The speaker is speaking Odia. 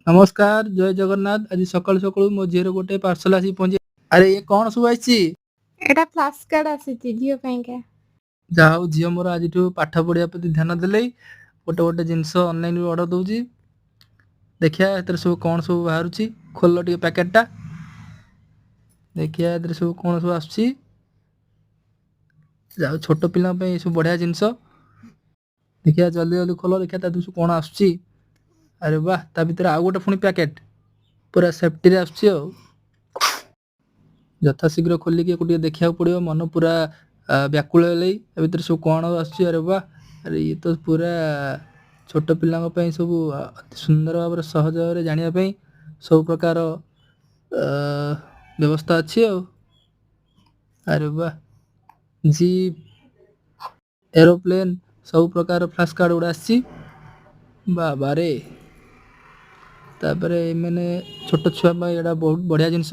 ନମସ୍କାର, ଜୟ ଜଗନ୍ନାଥ। ଆଜି ସକାଳୁ ସକାଳୁ ମୋ ଝିଅର ଗୋଟେ ପାର୍ସଲ ଆସିକି ପହଞ୍ଚି। ଆରେ, ଇଏ କଣ ସବୁ ଆସିଛି? ଏଇଟା ଫ୍ଲାସ୍ କାର୍ଡ ଆସିଛି ଝିଅ ପାଇଁକା। ଯାହା ହଉ, ଝିଅ ମୋର ଆଜିଠୁ ପାଠ ପଢିବା ପ୍ରତି ଧ୍ୟାନ ଦେଲେ, ଗୋଟେ ଗୋଟେ ଜିନିଷ ଅନଲାଇନରୁ ଅର୍ଡର ଦଉଛି। ଦେଖିବା, ଏଥିରେ ସବୁ କଣ ସବୁ ବାହାରୁଛି। ଖୋଲ ଟିକେ ପ୍ୟାକେଟଟା, ଦେଖିବା ଏଥିରେ ସବୁ କଣ ସବୁ ଆସୁଛି। ଯାଉ, ଛୋଟ ପିଲାଙ୍କ ପାଇଁ ଏସବୁ ବଢିଆ ଜିନିଷ। ଦେଖିବା, ଜଲ୍ଦି ଜଲ୍ଦି ଖୋଲ, ଦେଖିବା ତା ଦେହରୁ ସବୁ କଣ ଆସୁଛି। ଆରେ ବାহ, ତା ଭିତରେ ଆଉ ଗୋଟେ ପୁଣି ପ୍ୟାକେଟ, ପୁରା ସେଫ୍ଟିରେ ଆସୁଛି। ଆଉ ଯଥାଶୀଘ୍ର ଖୋଲିକି ୟାକୁ ଟିକେ ଦେଖିବାକୁ ପଡିବ। ମନ ପୁରା ବ୍ୟାକୁଳ ହେଲେଇ, ତା ଭିତରେ ସବୁ କଣ ଆସୁଛି। ଆରେ ବାহ, ଆରେ ଇଏ ତ ପୁରା ଛୋଟ ପିଲାଙ୍କ ପାଇଁ ସବୁ ଅତି ସୁନ୍ଦର ଭାବରେ, ସହଜ ଭାବରେ ଜାଣିବା ପାଇଁ ସବୁ ପ୍ରକାର ବ୍ୟବସ୍ଥା ଅଛି। ଆଉ ଆରେ ବାହ, ଜିପ୍, ଏରୋପ୍ଲେନ, ସବୁ ପ୍ରକାର ଫ୍ଲାସ୍ କାର୍ଡ ଗୁଡା ଆସିଛି। ବାବାରେ! ତାପରେ ଏମାନେ ଛୋଟ ଛୁଆ ପାଇଁ ଏଇଟା ବହୁତ ବଢିଆ ଜିନିଷ।